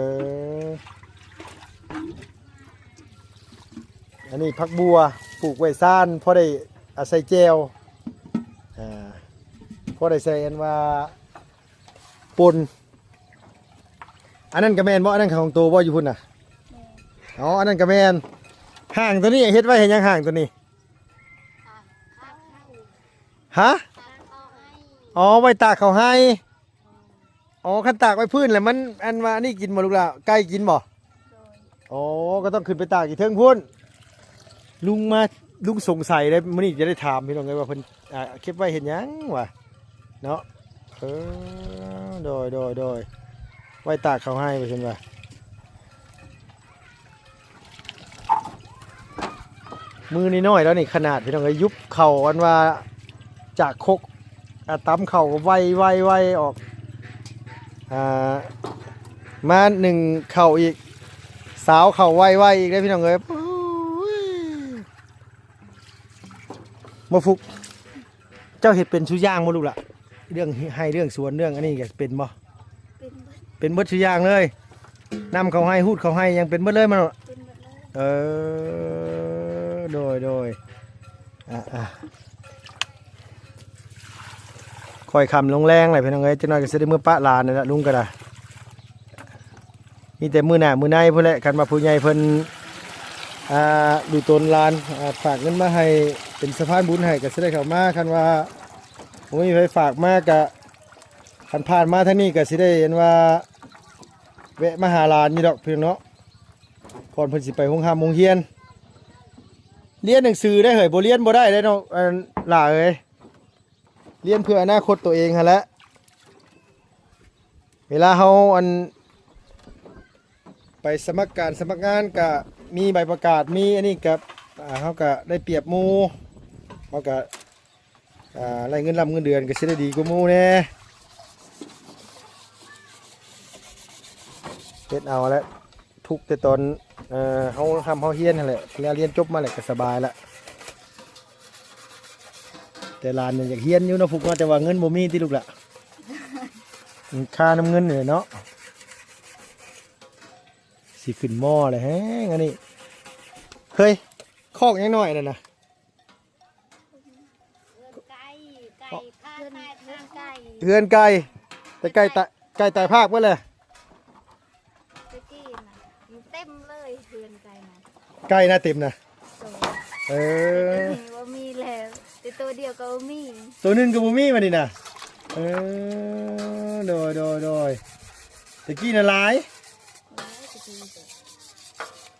ອັນນີ້ຜັກບົ່ວ ປູກໄວ້ຊານ ພໍໄດ້ ອາ ໃສ່ແຈ່ວ ອ່າ ພໍໄດ້ໃສ່ອັນວ່າ ປົ່ນ. ອັນນັ້ນກະແມ່ນບໍ່? ອັນນັ້ນຂອງໂຕບໍ່ ຢູ່ພຸ້ນນະ? ແມ່ນ. ອໍ ອັນນັ້ນກະແມ່ນ. ຫ້າງໂຕນີ້ເຮັດໄວ້ເຮັດຫຍັງ ຫ້າງໂຕນີ້? ຮະ? ອໍ ໄວ້ຕາກເຂົ້າໄຮ່. ອໍ ຄັນຕາກໄວ້ພື້ນແລ້ວມັນ ອັນວ່າອັນນີ້ກິນບໍ່ລູກຫຼ້າ? ໄກ່ກິນບໍ່? ໂດຍ. ອໍ ກໍຕ້ອງຂຶ້ນໄປຕາກຢູ່ເທິງພຸ້ນ. ລຸງມາ ລຸງສົງໄສເດ້ ມື້ນີ້ຈະໄດ້ຖາມພີ່ນ້ອງເອີຍວ່າເພິ່ນ ອ່າ ເກັບໄວ້ເຮັດຫຍັງວະເນາະ. ເອີ ໂດຍ ໂດຍ ໂດຍ ໄວ້ຕາກເຂົ້າໄຮ່ວ່າຊັ້ນວ່າ. ມືນ້ອຍໆແລ້ວນີ້ຂະໜາດ ພີ່ນ້ອງເອີຍ ຍຸບເຂົ້າອັນວ່າຈາກຄົກ ອ່າ ຕຳເຂົ້າໄວໆໆອອກ ອ່າ ມາໜຶ້ງເຂົ້າອີກ ສາວເຂົ້າໄວໆອີກເດ້ພີ່ນ້ອງເອີຍ. ໂອ້ຍ ບໍ່ຟຸກ ເຈົ້າເຮັດເປັນຊຸຢ່າງບໍ່ລູກຫຼ້າ? ເລື່ອງໄຮ່ເລື່ອງສວນເລື່ອງອັນນີ້ກະເປັນບໍ່? ເປັນເບິດ. ເປັນເບິດຊຸຢ່າງເລີຍ. ນຳເຂົ້າໄຮ່ ຮູດເຂົ້າໄຮ່ ຫຍັງເປັນເບິດເລີຍແມ່ນບໍ່? ເປັນເບິດເລີຍ. ເອີ ໂດຍ ໂດຍ ອ່າ ອ່າ ຄ່ອຍຄ່ຳລົງແລງແຫຼະພີ່ນ້ອງເອີຍ ຈັກໜ້ອຍກະຊິໄດ້ເມືອປະຫຼານນີ້ລະ ລຸງກະໄດ້. ມີແຕ່ມື້ໜ້າມື້ໃນພຸ້ນແຫຼະ ຄັນວ່າຜູ້ໃຫຍ່ເພິ່ນ ອ່າ ດູຕົນຫຼານ ອ່າ ຝາກເງິນມາໃຫ້ ເປັນສະພານບຸນໃຫ້ ກະຊິໄດ້ເຂົ້າມາ. ຄັນວ່າບໍ່ມີໃຜຝາກມາກະ ຄັນຜ່ານມາທາງນີ້ກະຊິໄດ້ເຫັນວ່າແວະມາຫາຫຼານຢູ່ດອກພີ່ນ້ອງເນາະ ກ່ອນເພິ່ນຊິໄປໂຮງຮ່ຳໂຮງຮຽນ. ຮຽນໜັງສືໄດ້ເຮີ້ຍ ບໍ່ຮຽນບໍ່ໄດ້ເດ້ເນາະ ອັນ ຫຼ້າເອີຍ. ຮຽນເພື່ອອະນາຄົດໂຕເອງຫັ້ນແຫຼະ. ເວລາເຮົາ ອັນ ໄປສະໝັກການສະໝັກງານກະມີໃບປະກາດ ມີອັນນີ້ກະ ອ່າ ເຮົາກະໄດ້ປຽບໝູ່ ເຮົາກະ ອ່າ ໄດ້ເງິນລ່ຳເງິນເດືອນກະຊິໄດ້ດີກວ່າໝູ່ແດ່. ເຮັດເອົາແຫຼະ ທຸກແຕ່ຕອນ ເອີ ເຮົາຮ່ຳເຮົາຮຽນຫັ້ນແຫຼະ ເວລາຮຽນຈົບມາແລ້ວກະສະບາຍລະ. ແຕ່ຫຼານນີ້ຢາກຮຽນຢູ່ເນາະ ຟຸກເນາະ ແຕ່ວ່າເງິນບໍ່ມີຕິລູກຫຼ້າ? ມັນຄານຳເງິນນີ້ແຫຼະເນາະ. ຊິຂຶ້ນມໍແລ້ວແຮງອັນນີ້ ເຮີ້ຍ ຄອກຍັງນ້ອຍນັ້ນນະ ເຮືອນໄກ່ ໄກ່ ເຮືອນ ເຮືອນໄກ່ ເຮືອນໄກ່ ແຕ່ໄກ່ຕາ ໄກ່ຕາຍພາກເບິດແລ້ວ ແຕ່ກີ້ນະ ເຕັມເລີຍເຮືອນໄກ່ນະ ໄກ່ນະເຕັມນະ ໂຕ ເອີ ແຕ່ໂຕນີ້ບໍ່ມີແລ້ວ ແຕ່ໂຕດຽວກໍບໍ່ມີ ໂຕໜຶ່ງກໍບໍ່ມີບາດນີ້ນະ ເອີ ໂດຍ ໂດຍ ໂດຍ ແຕ່ກີ້ນະຫຼາຍ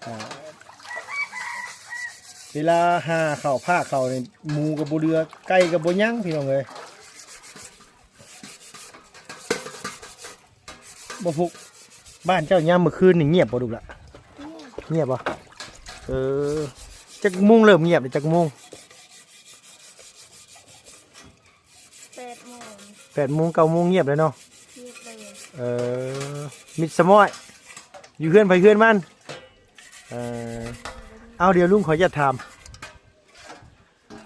ອ່າ ເວລາຫາເຂົ້າພາກເຂົ້ານີ້ ໝູກໍບໍ່ເຫຼືອ ໄກ່ກໍບໍ່ຍັງ ພີ່ນ້ອງເອີຍ ບໍ່ພຸກ ບ້ານເຈົ້າຍາມມື້ຄືນນີ້ງຽບບໍ່ລູກຫຼະ? ງຽບ ງຽບບໍ່? ເອີ ຈັກໂມງເລີ່ມງຽບ ຈັກໂມງ? ແປດໂມງ ແປດໂມງ ເກົ້າໂມງງຽບເລີຍເນາະ ງຽບເລີຍ ເອີ ມິດສະມ້ອຍ ຢູ່ເຮືອນໃຜເຮືອນມັນ ເອີ ເອົາ ດຽວລຸງຂໍອະນຸຍາດຖາມ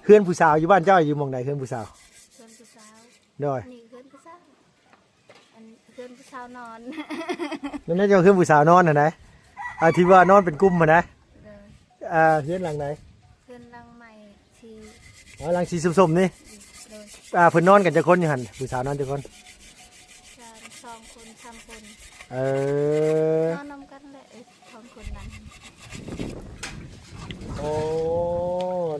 ເຮືອນຜູ້ສາວຢູ່ບ້ານເຈົ້າຢູ່ໝ່ອງໃດ ເຮືອນຜູ້ສາວ? ເຮືອນຜູ້ສາວ ໂດຍ ນີ້ເຮືອນຜູ້ສາວ ອັນເຮືອນຜູ້ສາວນອນ ນັ້ນແຫຼະ ເຈົ້າເຮືອນຜູ້ສາວນອນຫັ້ນໃດ ອ່າ ທີ່ວ່ານອນເປັນກຸ່ມຫັ້ນໃດ ໂດຍ ອ່າ ເຮືອນຫຼັງໃດ? ເຮືອນຫຼັງໃໝ່ທີ່ ອໍ ຫຼັງສີສົ້ມໆນີ້ ໂດຍ ອ່າ ເພິ່ນນອນກັນຈັກຄົນຢູ່ຫັ້ນ ຜູ້ສາວນອນຈັກຄົນ? ສາມ ສອງຄົນ ສາມຄົນ ເອີ ນອນນຳກັນແຫຼະ ເອີ ສອງຄົນນັ້ນ ໂອ້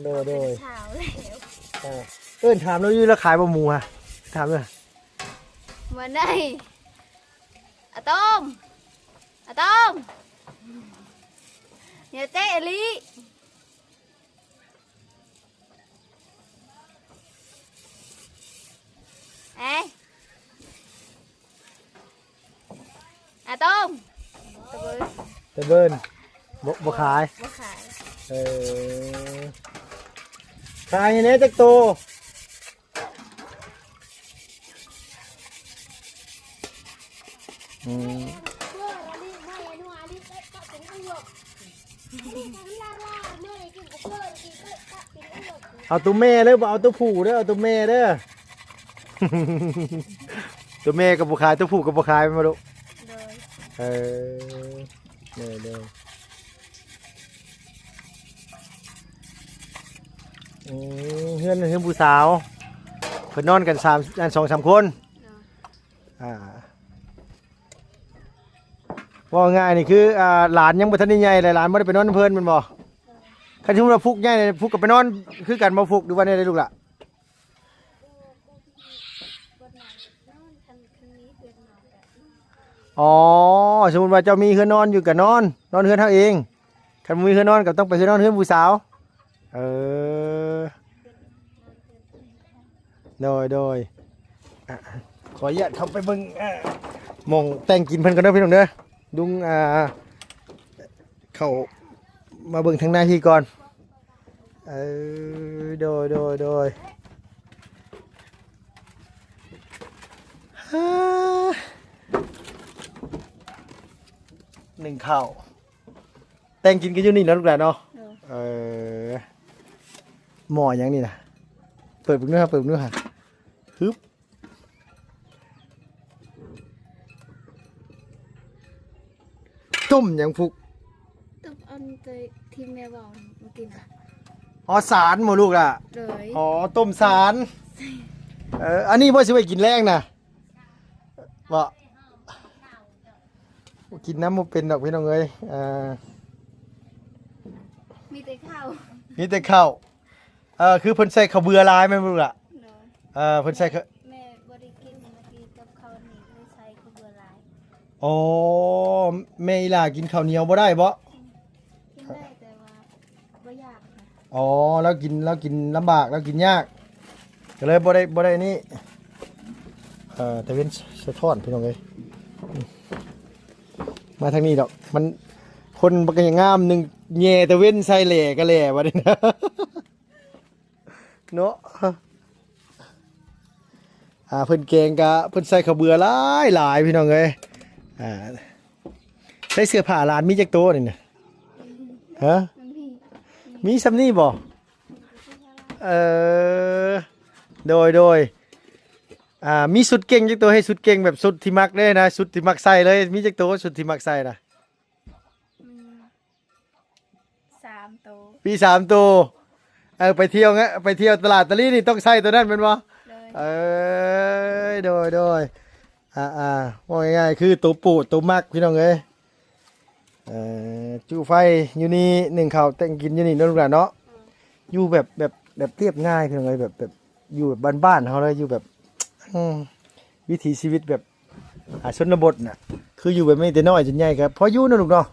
ໂດຍ ໂດຍ ເປັນສາວແລ້ວ ອ່າ ເອີ້ນຖາມລາວຢູ່ ລາວຂາຍບໍ່ໝູຫະ? ຖາມເດີ້ ມື້ໃດ ອາຕ້ອງ ອາຕ້ອງ ຢ່າເຕະອີ່ຫຼີ ເອ ອາຕ້ອງ ຕະເບີນ ຕະເບີນ ບໍ່ ບໍ່ຂາຍ ບໍ່ຂາຍ ເອີ ຂາຍໃຫ້ແດ່ຈັກໂຕ? ອືມ ເອົາໂຕແມ່ເດີ້ ບໍ່ເອົາໂຕຜູ້ເດີ້ ເອົາໂຕແມ່ເດີ້ ໂຕແມ່ກໍບໍ່ຂາຍ ໂຕຜູ້ກໍບໍ່ຂາຍ ແມ່ນບໍ່ລູກ? ໂດຍ ເອີ ໂດຍ ໂດຍ ອືມ ເຮືອນ ເຮືອນຜູ້ສາວ ເພິ່ນນອນກັນສາມ ອັນ ສອງສາມຄົນ ໂດຍ ອ່າ ເວົ້າງ່າຍນີ້ຄື ອ່າ ຫຼານຍັງບໍ່ທັນໄດ້ໃຫຍ່ ແລະ ຫຼານບໍ່ໄດ້ໄປນອນນຳເພິ່ນແມ່ນບໍ່? ໂດຍ ຄັນສົມມຸດວ່າຟຸກໃຫຍ່ ຟຸກກໍໄປນອນຄືກັນບໍ່? ຟຸກ ຫຼືວ່າແນວໃດລູກຫຼະ? ອໍ ສົມມຸດວ່າເຈົ້າມີເຮືອນນອນຢູ່ກໍນອນ ນອນເຮືອນເຮົາເອງ ຄັນບໍ່ມີເຮືອນນອນກໍຕ້ອງໄປນອນເຮືອນຜູ້ສາວ ເອີ ໂດຍ ໂດຍ ອ່ະ ຂໍອະນຸຍາດເຂົ້າໄປເບິ່ງ ອ່າ ໝ່ອງແຕ່ງກິນເພິ່ນກ່ອນເດີ້ ພີ່ນ້ອງເດີ້ ລຸງ ອ່າ ເຂົ້າມາເບິ່ງທາງໃນພີ້ກ່ອນ ເອີ ໂດຍ ໂດຍ ໂດຍ ໜຶ້ງເຂົ້າ ແຕ່ງກິນກັນຢູ່ນີ້ເນາະລູກຫຼານເນາະ ໂດຍ ເອີ ໝໍ້ຫຍັງນີ້ນະ ເປີດເບິ່ງດູ ເປີດເບິ່ງດູຫາ ຮຶບ ຕົ້ມຫຍັງພຸກ? ຕົ້ມອັນທີ່ແມ່ເວົ້າເມື່ອກີ້ນະ ອໍ ສານບໍ່ລູກລະ? ໂດຍ ອໍ ຕົ້ມສານ ເອີ ອັນນີ້ບໍ່ຊິໄວ້ກິນແລງນະ ບໍ່ ກິນນຳບໍ່ເປັນດອກພີ່ນ້ອງເອີຍ ເອີ ມີແຕ່ເຂົ້າ ມີແຕ່ເຂົ້າ ເອີ ຄືເພິ່ນໃສ່ເຂົ້າເບືອຫຼາຍແມ່ນບໍ່ລະ? ໂດຍ ເອີ ເພິ່ນໃສ່ ແມ່ ແມ່ບໍ່ໄດ້ກິນເມື່ອກີ້ກັບເຂົ້ານີ້ ເລີຍໃສ່ເຂົ້າເບືອຫຼາຍ ອໍ ແມ່ອີ່ຫຼ້າກິນເຂົ້າໜຽວບໍ່ໄດ້ບໍ? ກິນໄດ້ແຕ່ວ່າບໍ່ຢາກນະ ອໍ ລາວກິນ ລາວກິນລຳບາກ ລາວກິນຍາກ ກໍເລີຍບໍ່ໄດ້ ບໍ່ໄດ້ນີ້ ເອີ ຕາເວັນສະທ້ອນພີ່ນ້ອງເອີຍ ມາທາງນີ້ດອກ ມັນ ຄົນມັນກໍຍັງງາມ ໜຶ່ງແຍ່ຕາເວັນໃສ່ແຫຼກໍແຫຼບັດນີ້ນະ ເນາະ ອ່າ ເພິ່ນແກງກະ ເພິ່ນໃສ່ເຂົ້າເບືອຫຼາຍໆ ພີ່ນ້ອງເອີຍ ອ່າ ໃສ່ເສື້ອຜ້າຫຼານມີຈັກໂຕນີ້ນະ? ຮະ? ມີ ມີຊ່ຳນີ້ບໍ? ເອີ ໂດຍ ໂດຍ ອ່າ ມີຊຸດເກັ່ງຈັກໂຕ? ໃຫ້ຊຸດເກັ່ງແບບຊຸດທີ່ມັກເດ້ນະ ຊຸດທີ່ມັກໃສ່ເລີຍ ມີຈັກໂຕຊຸດທີ່ມັກໃສ່ນະ? ອືມ ສາມໂຕ ມີສາມໂຕ. ເອີ ໄປທ່ຽວງະ ໄປທ່ຽວຕະຫຼາດຕະລີນີ້ຕ້ອງໃຊ້ໂຕນັ້ນແມ່ນບໍ່? ໂດຍ ເອີຍ ໂດຍ ໂດຍ. ອ່າໆ ເວົ້າງ່າຍໆ ຄືໂຕໂປດໂຕມັກ ພີ່ນ້ອງເອີຍ. ເອີ ຈຸໄຟຢູ່ນີ້ ໜຶ້ງເຂົ້າແຕ່ງກິນຢູ່ນີ້ເນາະ ລູກຫຼານເນາະ. ອືມ ຢູ່ແບບ ແບບ ແບບລຽບງ່າຍ ພີ່ນ້ອງເອີຍ ແບບ ແບບຢູ່ແບບບ້ານໆເຮົາເລີຍ ຢູ່ແບບ ອືມ ວິຖີຊີວິດແບບ ອ່າ ຊົນນະບົດນະ ຄືຢູ່ແບບນີ້ແຕ່ນ້ອຍຈົນໃຫຍ່ກໍພໍຢູ່ເນາະລູກເນາະ. ໂດຍ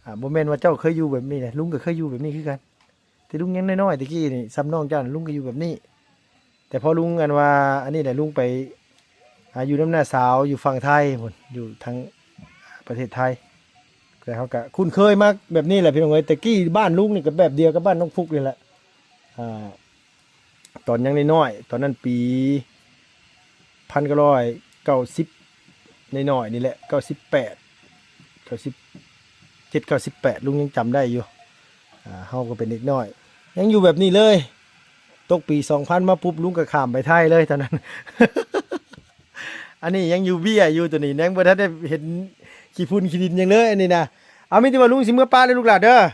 ອ່າ ບໍ່ແມ່ນວ່າເຈົ້າເຄີຍຢູ່ແບບນີ້ນະ ລຸງກໍເຄີຍຢູ່ແບບນີ້ຄືກັນ. ແຕ່ລຸງຍັງນ້ອຍໆ ແຕ່ກີ້ນີ້ ສ່ຳນ້ອງເຈົ້ານະ ລຸງກໍຢູ່ແບບນີ້. ແຕ່ພໍລຸງ ອັນວ່າ ອັນນີ້ແຫຼະ ລຸງໄປ ອ່າ ຢູ່ນຳນ້າສາວຢູ່ຝັ່ງໄທພຸ້ນ ຢູ່ທາງປະເທດໄທ. ແລ້ວເຮົາກໍຄຸ້ນເຄີຍມາແບບນີ້ແຫຼະ ພີ່ນ້ອງເອີຍ. ແຕ່ກີ້ບ້ານລຸງນີ້ກໍແບບດຽວກັບບ້ານນ້ອງຟຸກນີ້ແຫຼະ. ອ່າ ຕອນຍັງນ້ອຍໆ ຕອນນັ້ນປີ ພັນເກົ້າຮ້ອຍເກົ້າສິບ ນ້ອຍໆນີ້ແຫຼະ ເກົ້າສິບແປດ ເກົ້າສິບເຈັດ ເກົ້າສິບແປດ ລຸງຍັງຈຳໄດ້ຢູ່. ອ່າ ເຮົາກໍເປັນເດັກນ້ອຍ ຍັງຢູ່ແບບນີ້ເລີຍ. ຕົກປີສອງພັນມາປຸບ ລຸງກໍຂ້າມໄປໄທເລີຍຕອນນັ້ນ. ອັນນີ້ຍັງຢູ່ເບ້ຍຢູ່ ໂຕນີ້ຍັງບໍ່ທັນໄດ້ເຫັນຂີ້ຝຸ່ນຂີ້ດິນຫຍັງເລີຍ ອັນນີ້ນະ. ເອົາ ມີແຕ່ວ່າລຸງຊິເມືອປະເດີລູກຫຼານເດີ. ໂດຍ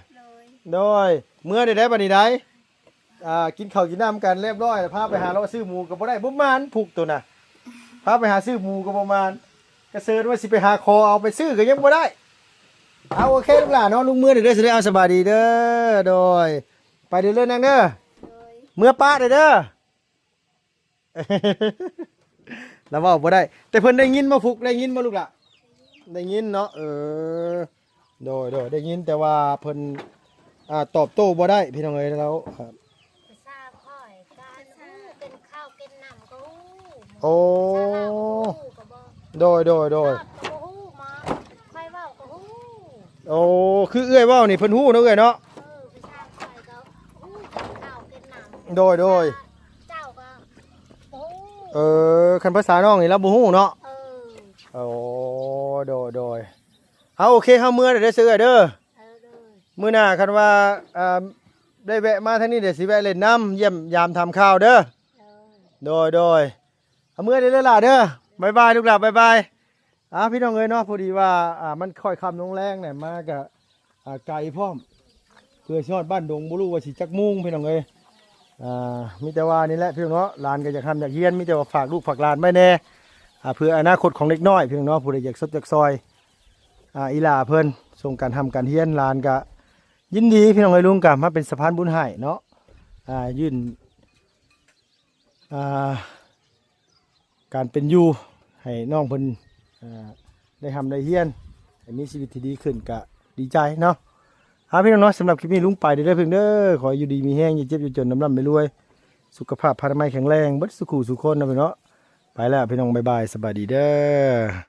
ໂດຍ ເມືອໄດ້ໄດ໋ ບັດນີ້ໄດ໋. ອ່າ ກິນເຂົ້າກິນນ້ຳກັນລຽບຮ້ອຍ ແລ້ວພາໄປຫາເລາະຊື້ໝູກໍບໍ່ໄດ້ ບໍ່ມານພຸກໂຕນະ. ພາໄປຫາຊື້ໝູກໍບໍ່ມານ ກະເຊີນວ່າຊິໄປຫາຂໍເອົາໄປຊື້ກໍຍັງບໍ່ໄດ້. ເອົາ ໂອເຄລູກຫຼານເນາະ ລຸງເມືອເດີ ຊິໄດ້ ເອົາ ສະບາຍດີເດີ. ໂດຍ ໄປເດີເລີຍນາງເດີ. ໂດຍ ເມືອປະເດີເດີ. ລາວເວົ້າບໍ່ໄດ້ ແຕ່ເພິ່ນໄດ້ຍິນບໍ່ ຟຸກ ໄດ້ຍິນບໍ່ລູກຫຼະ? ໄດ້ຍິນເນາະ. ເອີ ໂດຍໆ ໄດ້ຍິນ ແຕ່ວ່າເພິ່ນ ອ່າ ຕອບໂຕ້ບໍ່ໄດ້ ພີ່ນ້ອງເອີຍ. ລາວ ອ່າ ພາສາຂ້ອຍກໍຮູ້ ກິນເຂົ້າກິນນ້ຳກໍຮູ້. ໂອ້ ພາສາລາວກໍຮູ້ກໍບໍ່. ໂດຍໆໆ ຕອບກໍບໍ່ຮູ້ ໝໍ ຂ້ອຍເວົ້າກໍຮູ້. ໂອ້ ຄືເອື້ອຍເວົ້ານີ້ເພິ່ນຮູ້ເນາະ ເອື້ອຍເນາະ. ເອີ ພາສາຂ້ອຍກໍຮູ້ ກິນເຂົ້າກິນນ້ຳ. ໂດຍໆ ພາສາເຈົ້າກໍບໍ່ຮູ້. ເອີ ຄັນພາສານ້ອງນີ້ລາວບໍ່ຮູ້ເນາະ. ເອີ ໂອ້ ໂດຍໆ. ເອົາ ໂອເຄ ເຮົາເມືອເດີ ເດີເອື້ອຍເດີ. ເອີ ໂດຍ ມື້ໜ້າຄັນວ່າ ອ່າ ໄດ້ແວະມາທາງນີ້ ດຽວຊິແວະຫຼິ້ນນຳ ຢ້ຽມຢາມຖາມຂ່າວເດີ. ໂດຍ ໂດຍ ໂດຍ. ເອົາ ເມືອເດີຫຼ້າເດີ. ບາຍບາຍລູກຫຼ້າ ບາຍບາຍ. ອ່າ ພີ່ນ້ອງເອີຍເນາະ ພໍດີວ່າ ອ່າ ມັນຄ່ອຍຄ່ຳລົງແລງແຫຼະ ມາກະ ອ່າ ໄກພ້ອມ ເພື່ອຊິຮອດບ້ານດົງ ບໍ່ຮູ້ວ່າຊິຈັກໂມງ ພີ່ນ້ອງເອີຍ. ອ່າ ມີແຕ່ວ່ານີ້ແຫຼະ ພີ່ນ້ອງເນາະ ຫຼານກໍຢາກຮ່ຳຢາກຮຽນ ມີແຕ່ວ່າຝາກລູກຝາກຫຼານໄວ້ແດ່ ອ່າ ເພື່ອອະນາຄົດຂອງເດັກນ້ອຍ ພີ່ນ້ອງເນາະ. ຜູ້ໃດຢາກຊົດຢາກຊ່ອຍ ອ່າ ອີ່ຫຼ້າເພິ່ນ ສົ່ງການຮ່ຳການຮຽນ ຫຼານກະຍິນດີ ພີ່ນ້ອງເອີຍ. ລຸງກະມາເປັນສະພານບຸນໃຫ້ເນາະ ອ່າ ຍື່ນ ອ່າ ການເປັນຢູ່ໃຫ້ນ້ອງເພິ່ນ ອ່າ ໄດ້ຮ່ຳໄດ້ຮຽນ ໃຫ້ມີຊີວິດທີ່ດີຂຶ້ນ ກະດີໃຈເນາະ. ອ່າ ພີ່ນ້ອງເນາະ ສຳລັບຄລິບນີ້ລຸງໄປເດີເດີ ເພິ່ນເດີ. ຂໍໃຫ້ຢູ່ດີມີແຮງ ຢ່າເຈັບຢ່າຈົນ ລ່ຳໆລວຍໆ ສຸຂະພາບພະລານາໄມແຂງແຮງເບິດສູ່ຄູ່ສູ່ຄົນເນາະ ພີ່ນ້ອງເນາະ. ໄປແລ້ວພີ່ນ້ອງ ບາຍບາຍ ສະບາຍດີເດີ.